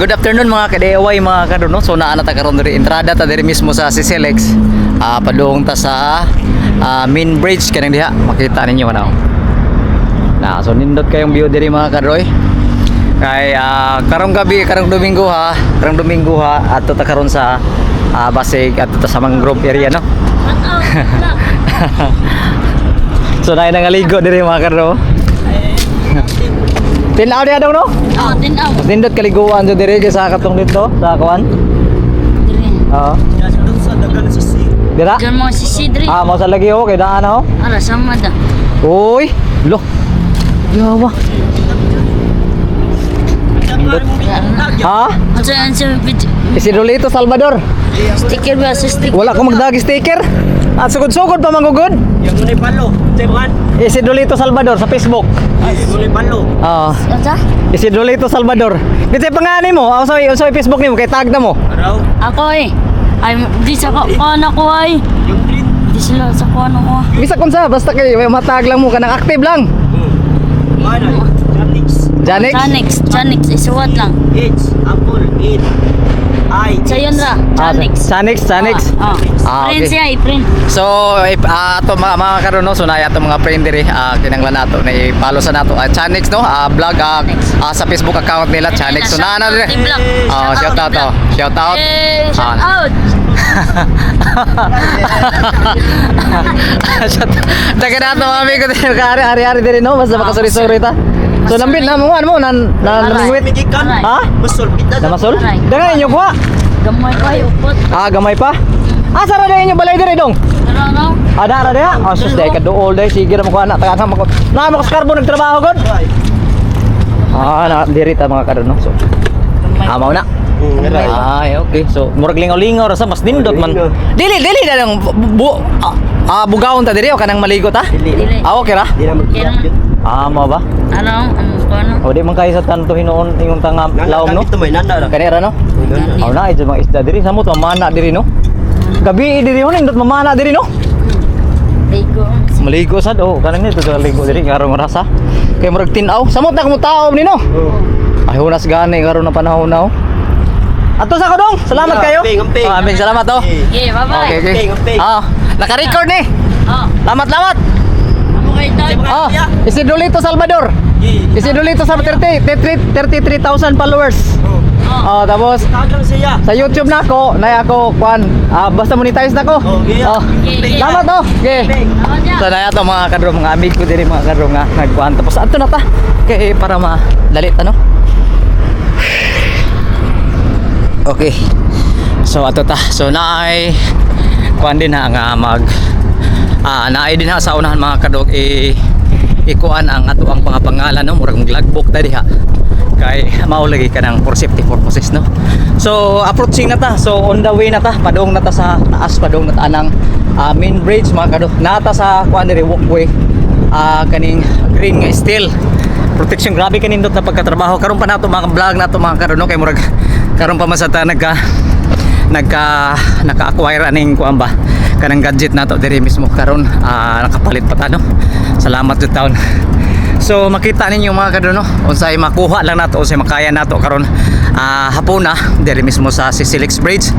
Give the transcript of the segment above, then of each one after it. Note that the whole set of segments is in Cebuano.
Good afternoon, mga ka-DIY, mga kado, no. So naa na ta karon diri, entrada ta diri mismo sa CCLEX. Padung ta sa main bridge kanang diha. Makita ninyo kana. Na so nindot kayong view diri, mga kadroy. Kay karong gabi, karong Domingo ha, karong Domingo ha, adto ta karon sa basig adto ta sa mangrove area, no. So naay nangaligo diri, mga kadro. Tinaw diha daw, no? Oh, tinaw. Mas nindot kaliguan do diri kay sa katong dito sa kuan. Diri. Oo. Dira? Diyan mga sisi diri. Ah, mo sa lagi oh, kay daan oh. Ara sama da. Uy, lo. Yawa. Nindot. Ha? Unsa unsa video? Isidrolito Salvador. Sticker ba sa sticker? Wala ko magdagi sticker. At sugod-sugod pa mangugod. Yang tunay palo. Teman. Isidrolito Salvador sa Facebook. Ay, tunay palo. Oo. Unsa? Isidrolito Salvador. Dito pangalan mo. Ako sa Facebook nimo kay tag na mo. Araw. Ako eh. Ay, di sa ko kuan ako ay. Yung green. Di sila sa kuan ako. Bisa kun sa basta kay may matag lang mo kanang active lang. Mana? Janix. Janix. Janix, Janix isuwat lang. H. Apple. N. I. Sayon ra, Ah, Janix. Janix, Janix. Ah, Ah, Friend okay. siya, i-friend. So, if, ato mga karon, no, so na ato mga friend diri, kinanglan nato na i-follow sa nato Chanix, no, vlog sa Facebook account nila Chanix. So na diri. Team Vlog. Oh, shout out oh. Shout out. Eh, shout Ah. out. Shout out. Daga na ato mga amigo diri ka ari ari diri, no, basta makasuri-suri ta. So nambit na mo ano mo nan na namingwit. Migikan. Aray. Ha? Masol. Kita. Namasol? Aray. Daga inyo kuha. Gamay pa upot. Ah, gamay pa. Ah, sara na inyo balay diri dong. Ano ano? Ada ra diha. Oh, sus, dai ka duol dai sige ra mo kuha na tagaan mo. Na mo sa carbon nagtrabaho god. Ah, na diri ta, mga karon, no. So, mao na. Ay, okay. So, murag lingaw-lingaw ra sa mas nindot man. Dili, dili na lang bu, bugawon ta diri o kanang maligo ta? Dili. Ah, okay ra. Di na Kaya mag Ah, mo ba? Ano? Ang kuan? O di man kayo sa tanto hinuon ingong tanga lawom, no? Ito may nana ra. Kani ra, no? Aw na ito mga isda diri samot mamana diri, no? Gabi diri ho nindot mamana diri, no? Ligo. Maligo sad oh, kanang nito sa ligo diri karong rasa. Kay murag tin-aw, samot na kamo tao ni, no? Ay hunas gani karon na panahon na oh. Ato sa kodong, salamat Yeah, kayo. amping, amping. Ah, amping, salamat oh. Yeah, bye-bye. Okay. Amping, amping. Ah, naka-record ni. Oh, Lamat, lamat. amo kayo tayo. Oh, Isidrolito Salvador. Isidrolito Salvador 30, 33,000 followers. Oh. Oh, tapos Tawag lang siya. sa YouTube na ako, na ako kwan, basta monetize na ko. Oh, okay. Oh. Okay. Salamat oh. Okay. Salamat ya. So na ato mga kadro, mga amigo diri, mga kadro nga nagkuan, tapos adto na ta kay para madali ta, no. Okay. So ato ta. So naay kuan din ha nga mag naay din ha sa unahan, mga kadog, i ikuan ang ato ang mga pangalan, no, murag logbook ta diha kay mao lagi ka ng for safety purposes, no. So approaching na ta, so on the way na ta, padung na ta sa taas, padung na ta anang main bridge, mga kadog. Nata sa kuan diri walkway, kaning green nga steel protection. Grabe kanindot na pagkatrabaho karon pa nato mga vlog nato, mga karon, no, kay murag karon pa man sa ta nagka nagka naka-acquire aning kuan ba kanang gadget nato diri mismo karon, nakapalit pa ta, no. Salamat jud taon. So makita ninyo, mga kadron, no, unsay makuha lang nato, unsay makaya nato karon hapon na diri mismo sa CCLEX Bridge,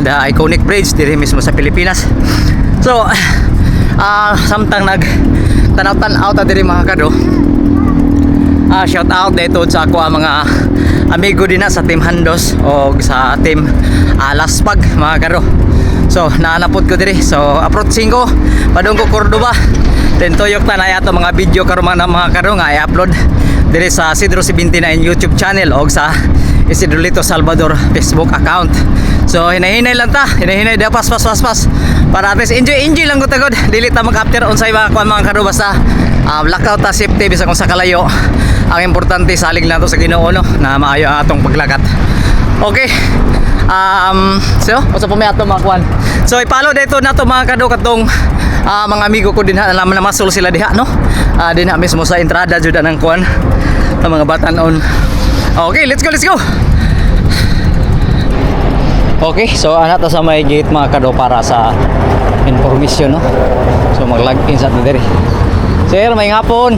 the iconic bridge diri mismo sa Pilipinas. So samtang nag tanaw-tanaw ta diri, mga kadro, shout out dito sa ako ang mga amigo din na sa Team Handos o sa Team Laspag, mga karo. So naanapod ko diri. So approaching ko padung ko Cordoba. Then tuyok ta na ato mga video karon mga karo nga i-upload diri sa Sidro 79 YouTube channel o sa Isidrolito Salvador Facebook account. So hinahinay lang ta, hinahinay da pas pas pas pas para at least enjoy enjoy lang ko tagod. Dili ta mag-after unsay mga kuan, mga karo, basta blackout ta, safety bisag kung sa kalayo. Ang importante salig lang to sa Ginoo, no, na maayo ang atong paglakat. Okay. So, usa pa may ato mga kuan. So i-follow dito nato, mga kado, katong mga amigo ko din ha, alam na masol sila diha, no. Din ha mismo sa entrada jud ang kuan ang mga batanon. Okay, let's go, let's go. Okay, so ana ta sa may gate, mga kado, para sa information, no. So mag-log in sa ato diri. Sir, may hapon.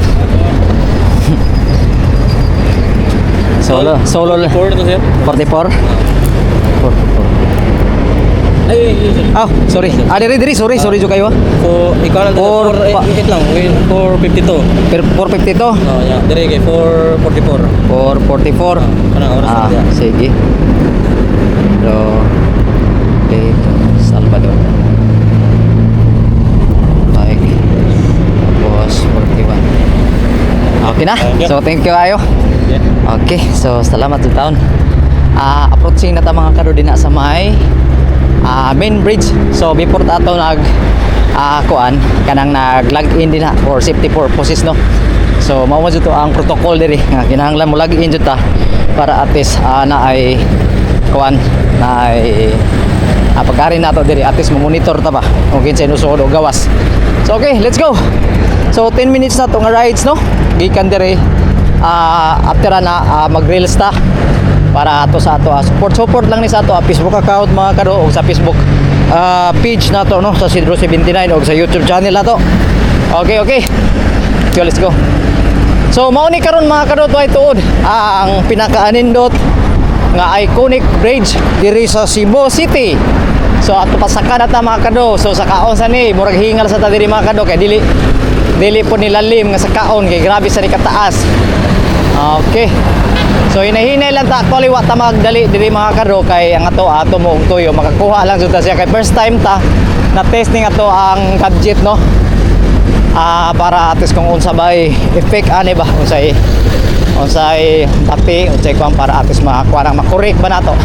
Solo, solo lang. 4 to, sir. 44? 44. Ay, ay, ay, sir. Ah, sorry. Ah, diri diri, sorry, sorry jud kayo. Four, ikaw lang. Four, 4, 8 lang. 452. Pero 452. Oh, yeah. Dire kay 444. 444. Ano oras Ah, na diya? sige. So, dito, Salvador. Bike. Tapos, 41. Okay na. So, thank you kayo. Yeah. Okay, so salamat sa taon. Ah, approaching na ta, mga kado, din na sa may main bridge. So before ta ato nag kuan kanang nag log in din na for safety purposes, no. So mao man jud to ang protocol diri nga kinahanglan mo log in jud ta para at least na ay kuan na ay pag-ari nato diri, at least mo-monitor ta ba kung kinsay nusuod o gawas. So okay, let's go. So 10 minutes na to nga rides, no. Gikan diri, after na mag-reels ta para ato sa ato support support lang ni sa ato Facebook account, mga kado, o sa Facebook page nato, no, sa Sidro 79 o sa YouTube channel nato. Okay. So let's go. So mao ni karon, mga kado, ay tuod ang pinakaanindot nga iconic bridge diri sa Cebu City. So ato pasaka na ta, mga kado. So sa kaon sa ni murag hingal sa ta diri, mga kado, kay dili dili po nilalim nga sa kaon kay grabe sa ni kataas. Okay. So hinahinay lang ta, actually wa ta magdali diri, mga kado, kay ang ato ato mo og tuyo makakuha lang jud ta siya kay first time ta na testing ato ang gadget, no. Ah, para at least kung unsa bay effect ani ba, unsay unsay pati unsay kuan para at least makakuha nang makorek ba nato.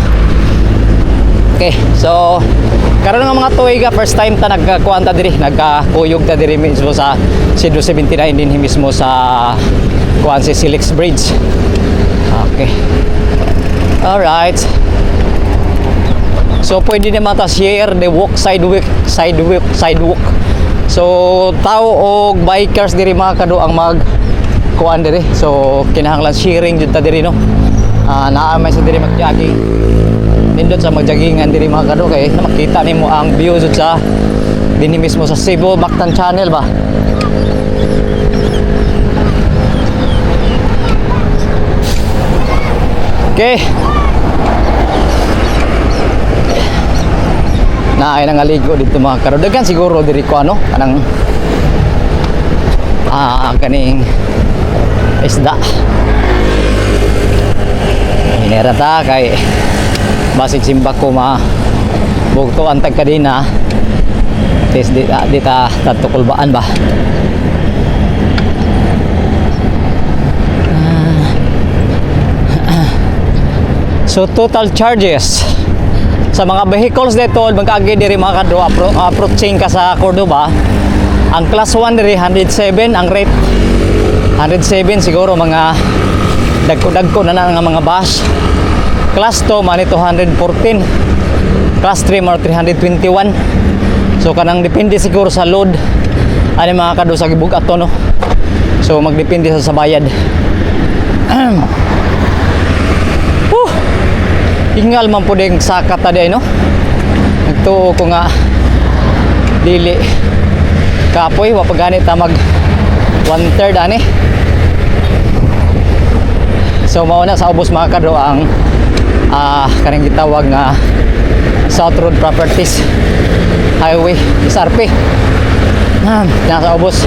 Okay, so karon nga mga tuig first time ta nagkuan ta diri, nagkuyog ta diri mismo sa Cebu 79 din mismo sa kuan si Silix Bridge. Okay. Alright. So pwede naman ta share the walk, sidewalk, sidewalk, sidewalk. So tao og bikers diri, mga kado, ang mag kuan diri. So kinahanglan sharing jud ta diri, no. Ah, naa may sa diri mag-jogging. Nindot sa magjoggingan diri, mga kado, kay na makita nimo ang view jud sa dinhi mismo sa Cebu Mactan Channel ba. Okay. Na ay nangaligo dito, mga kado. Daghan siguro diri ko ano kanang kaning isda. Hinera ta kay basig simba ko ma bugto ang tagkadina. Tes di ta tatukulbaan ba. Ah. So total charges sa mga vehicles dito magkaagi diri, mga kado, approaching ka sa Cordoba, ang class 1 diri 107 ang rate. 107 siguro mga dagko-dagko na na nga mga bus. Class 2 man 214, class 3 mga 321. So kanang depende siguro sa load ani, mga kado, sa gibug ato, no. So magdepende sa bayad. Whew! Hingal man po din sa kata di ay, no. Nagtuo ko nga dili kapoy, wa pa gani ta mag 1/3 ani. So mao na sa ubos, mga kado, ang kaning gitawag nga South Road Properties Highway, SRP. Nasa ubos.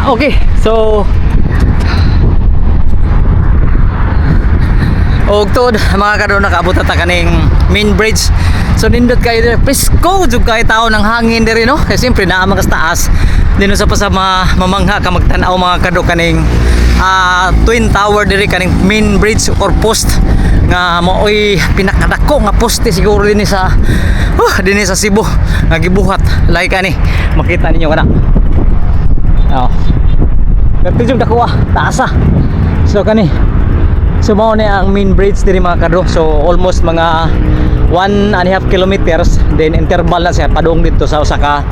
Okay, so og tuod, mga kado, nakaabot na ta kaning main bridge. So nindot kayo dire, presko jud kay tao ng hangin diri, no. Kasi siyempre naa man ka sa taas. Dino sa pa sa mamangha ka magtan-aw, mga kado, kaning twin tower diri, kaning main bridge or post nga maoy pinakadako nga poste siguro dinhi sa Cebu nga gibuhat like ani makita ninyo kana. Oh. Pero jud dako ah, taas ah. So kani. So mao ni ang main bridge diri, mga kado. So almost mga 1.5 kilometers, then interval na siya padung dito sa usa ka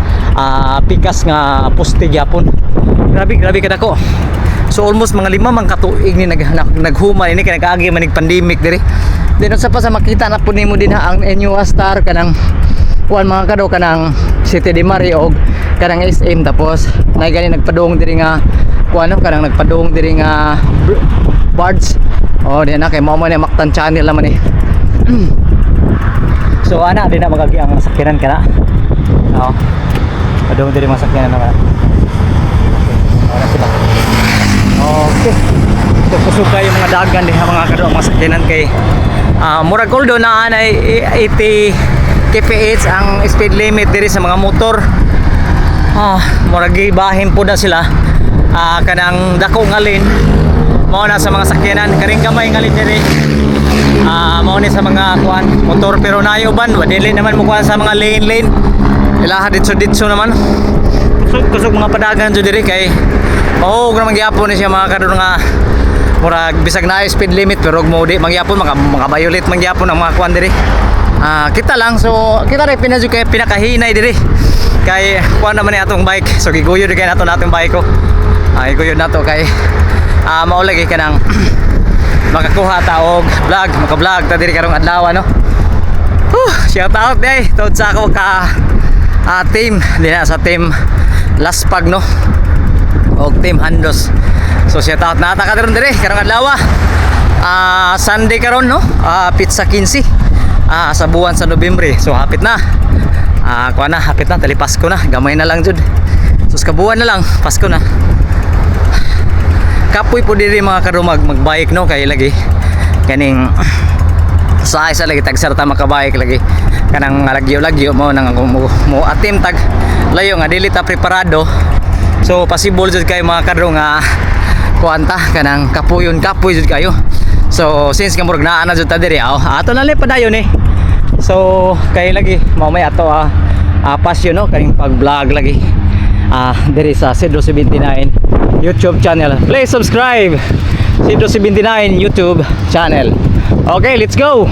pikas nga poste gyapon. Grabe, grabe kadako. So almost mga 5 man katuig ni nag, naghuman ini kay nag-agi man nig pandemic diri. Then sa pa sa makita na po nimo din ha ang NU Star, kanang kuan mga kado, kanang City de Mari og kanang SM. Tapos nay gani nagpadung diri nga kuan no, kanang nagpadung diri nga barge. Oh, di na kay mao man ni Mactan Channel naman eh. So ana di na magagi ang sakyanan kana. Oo. Padung diri mga sakyanan naman. Okay, wala sila. Okay. So kusog kayo mga dagan diha mga kado ang mga sakyanan kay murag although na anay 80 kph ang speed limit diri sa mga motor. Murag gibahin po na sila. Kanang dako nga lane mao na sa mga sakyanan, karing gamay nga lane diri. Mao ni sa mga kuan motor, pero nayo ban wa dili naman mo kuan sa mga lane lane. Ilaha ditso ditso naman. Kusog kusog mga padagan jud diri kay oh naman gyapon ni siya mga kadon nga murag bisag na speed limit pero og mo di magyapon maka violate magyapon ang mga kuan diri. Kita lang, so kita rin pinadyo kay pinakahinay diri kay kuan naman ni atong bike, so giguyod kay nato natong bike ko. Giguyod nato kay mao lagi kanang makakuha ta og vlog, maka-vlog ta diri karong adlaw no. Whew, shout out day tuod sa ako ka team dinha sa team Laspag no og team Handos. So shout out na ta karon diri karong adlaw. Sunday karon no. Pizza 15. Sa buwan sa Nobyembre. So hapit na. Kuha na, hapit na tali Pasko na. Gamay na lang jud. So sa kabuwan na lang, Pasko na. Kapoy po diri mga karumag magbike no kay lagi kaning sa isa lagi tag ta makabike lagi kanang lagyo-lagyo mo nang mo atim tag layo nga dili ta preparado, so possible jud kayo mga kadro nga kuan ta kanang kapuyon, kapoy jud kayo. So since nga murag naa na jud ta diri, aw ato na lang padayon eh. So kay lagi mao may ato passion no, kaning pag-vlog lagi diri sa Cedro 79 YouTube channel. Please subscribe Cedro 79 YouTube channel. Okay, let's go.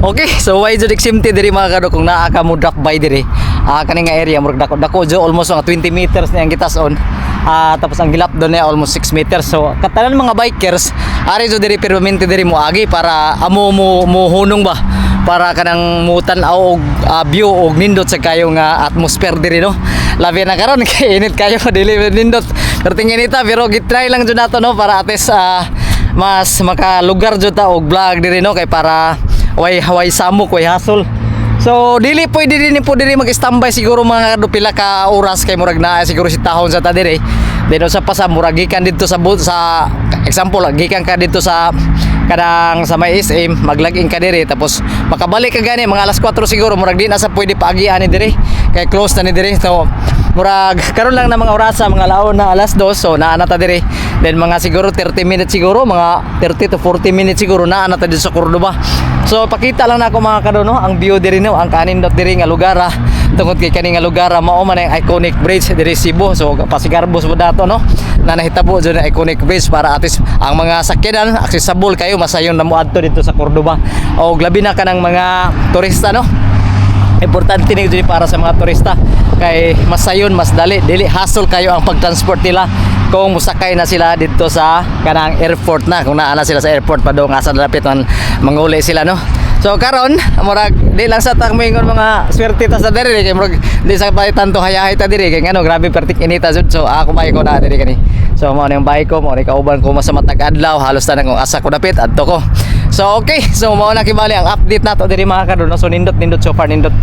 Okay, so why jud exempted diri mga kado kung naa ka mo drop by diri. Kani nga area murag dako dako jud, almost mga 20 meters na ang gitason. Tapos ang gilap doon na almost 6 meters. So katanan mga bikers ari jud diri permanente diri mo agi para amo mo mo hunong ba, para kanang mutan-aw og view og nindot sa kayo nga atmosphere diri no. Labi na karon kay init kayo, dili nindot. Pero tingin ita, pero gitry lang jud nato no para at least mas makalugar jud ta og vlog diri no, kay para way way samok, way hasol. So dili pwede din po diri mag-standby siguro mga kado pila ka oras kay murag naa siguro si tahon sa ta diri. Then sa pa sa murag gikan didto sa sa example gikan ka didto sa kanang sa may SM, maglaging ka diri tapos makabalik ka gani mga alas 4 siguro, murag di na sa pwede paagian ni diri kay close na ni diri. So Murag karon lang na mga orasa, mga laon na alas 2. So naa na ta diri. Then mga siguro 30 minutes siguro, mga 30 to 40 minutes siguro naa na ta dito sa Cordoba. So pakita lang nako, mga kado, no, ang view diri, no, ang kanindot diri nga lugar ah. Tungod kay kani nga lugar ah, mao man ang iconic bridge diri Cebu. So pasigarbos mo dato, no, na nahitabo jud ang iconic bridge para at least ang mga sakyanan accessible kayo, masayon na moadto dito sa Cordoba. O labi na kanang mga turista, no. Importante ni jud para sa mga turista kay mas sayon, mas dali, dili hassle kayo ang pagtransport nila kung musakay na sila dito sa kanang airport na, kung naa na sila sa airport padung asa dapit man manguli sila, no. So karon murag di lang sa tak moingon mga swerte ta sa diri kay murag di sa pa tanto hayahay ta diri kay ngano grabe pertik inita jud. So ako may ko na diri kani. So mao na yung bike ko, mao ni kauban ko mas sa matag adlaw, halos tanan kung asa ko dapit adto ko. So okay, so mao na kibali ang update nato diri, mga kadon. So nindot nindot so far, nindot.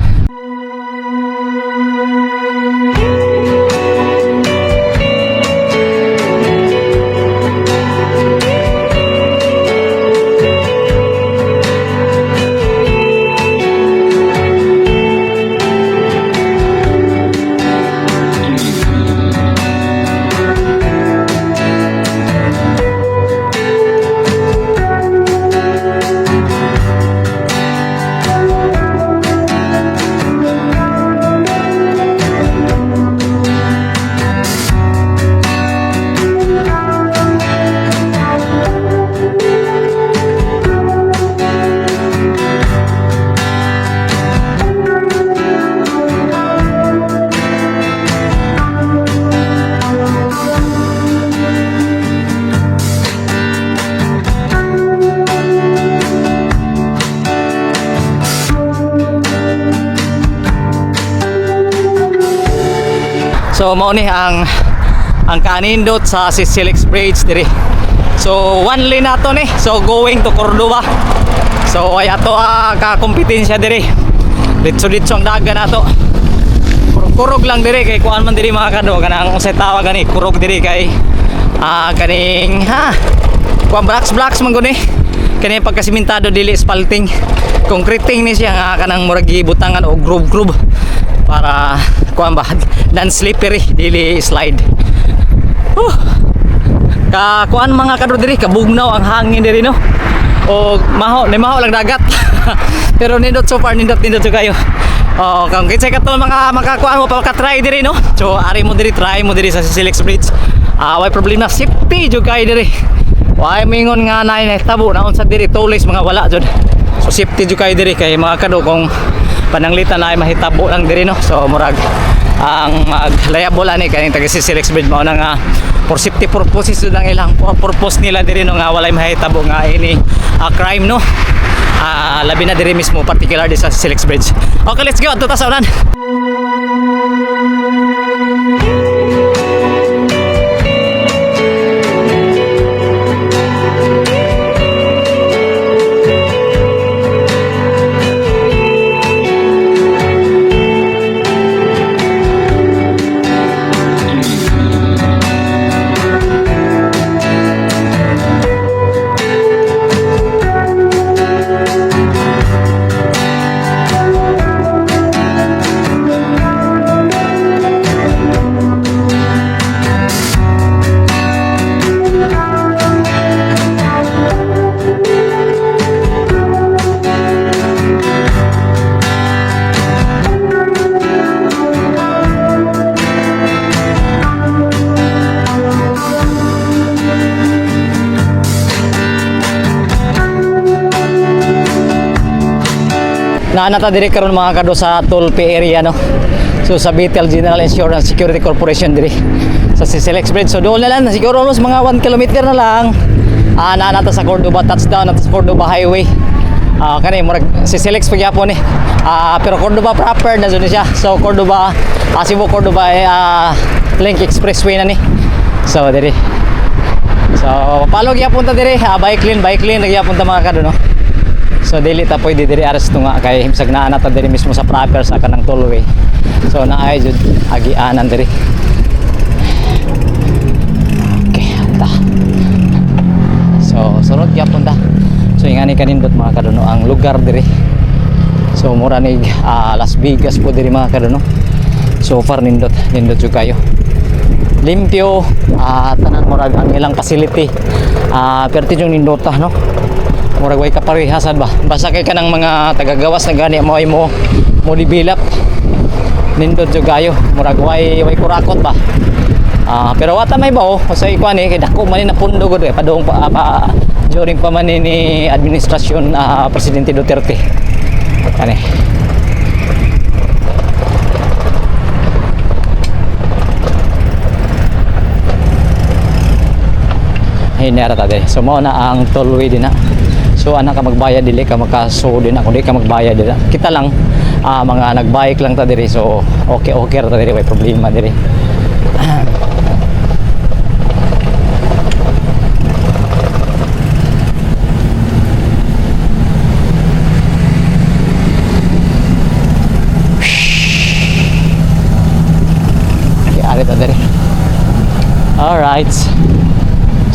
So mao ni ang kanindot sa Sisilex Bridge diri. So one lane na to ni. So going to Cordoba. So ay ato kakompetensya diri. Ditso-ditso ang dagan nato. Kurog lang diri kay kuan man diri, mga kado, kanang unsay tawag gani, kurog diri kay kaning ha kuan blocks blocks man guni kani pagkasimintado, dili asphalting, concreting ni siya nga kanang murag gibutangan og groove groove para kuan ba dan slippery, dili slide. Huh. Ka kuan, mga kado, diri kabugnaw ang hangin diri, no, o maho ni maho lang dagat pero nindot so far, nindot nindot so kayo. Oh, kung kinsay kato mga makakuan mo pa try diri, no. So ari mo diri, try mo diri sa Silix Bridge. Ah, way problema, safety jud kayo diri. Way mingon nga naay nahitabo na unsa diri tulis mga wala jud. So safety jud kayo diri kay, mga kado, kung pananglitan na ay mahitabo lang diri, no. So murag ang mag liable ani kaning taga Silix Bridge. Mao na nga for safety purposes jud ang ilang purpose nila diri, no, nga walay mahitabo nga ini crime, no. Labi na diri mismo particular di sa Silix Bridge. Okay, let's go. Adto ta sa unan. Naa na ta diri karon, mga kado, sa toll pay area, no. So sa Betel General Insurance Security Corporation diri sa Sisilex Bridge. So doon na lang siguro almost mga 1 kilometer na lang. Naa na ta sa Cordoba, touchdown na ta sa Cordoba Highway. Kani murag Sisilex pagyapon ni. Pero Cordoba proper na jud ni siya. So Cordoba, Cebu Cordoba eh, Link Expressway na ni. So diri. So palog gyapon ta diri, bike lane gyapon ta, mga kado, no. So dili ta pwede diri ares tunga kay himsag naa na ta diri mismo sa proper sa kanang tollway. So naay jud agianan diri. Okay, ata. So sunod gyapon ta. So ingani kanindot, mga kaduno, ang lugar diri. So mura ni Las Vegas po diri, mga kaduno. So far nindot, nindot jud kayo. Limpyo, tanan, murag ang ilang facility. Perti yung nindota, no? Murag way kaparehasan ba. Basta kay kanang mga tagagawas na gani mo ay mo mo develop. Nindot jud kayo. Murag way kurakot ba. Pero wata may bao sa ikuan eh, kay dako man ni na pundo gud eh, padung pa, during pa man ni administrasyon Presidente Duterte. Kani. Hinera ta diri. So mao na ang tollway din na. So ana ka magbayad, dili ka makaso din na kung di ka magbayad din na. Kita lang mga nagbike lang ta diri, so okay okay ra ta diri, way problema diri. Okay, ari ta diri. Alright.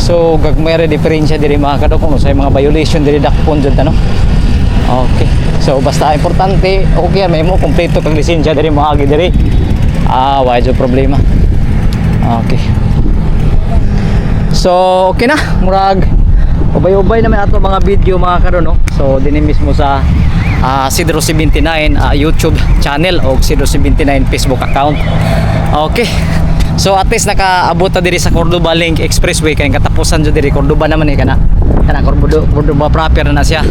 So gagmay ra diferensya diri, mga kadok, kung sa mga violation diri dakpon jud, ano. Okay. So basta importante okay may mo kompleto kag lisensya diri mo agi diri. Wala jud problema. Okay. So okay na, murag ubay-ubay na may ato mga video, mga karon, no. So dinhi mismo sa Sidro 79 YouTube channel o Sidro 79 Facebook account. Okay. So at least nakaabot ta diri sa Cordoba Link Expressway kay katapusan jud diri, Cordoba naman eh, kana. Kana Cordoba, Cordoba proper na siya.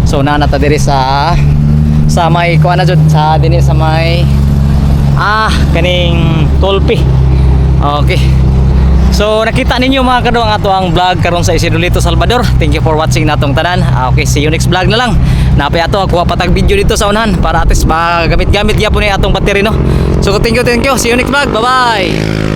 So naa na ta diri sa may kuan na jud sa dinhi sa may kaning toll fee. Okay. So nakita ninyo, mga kado, ang ato ang vlog karon sa Isidolito Salvador. Thank you for watching natong tanan. Okay, see you next vlog na lang. Napay ato kuha patag video dito sa unahan para at least magamit-gamit gyapon ni atong battery, no. So thank you, thank you. See you next vlog. Bye-bye.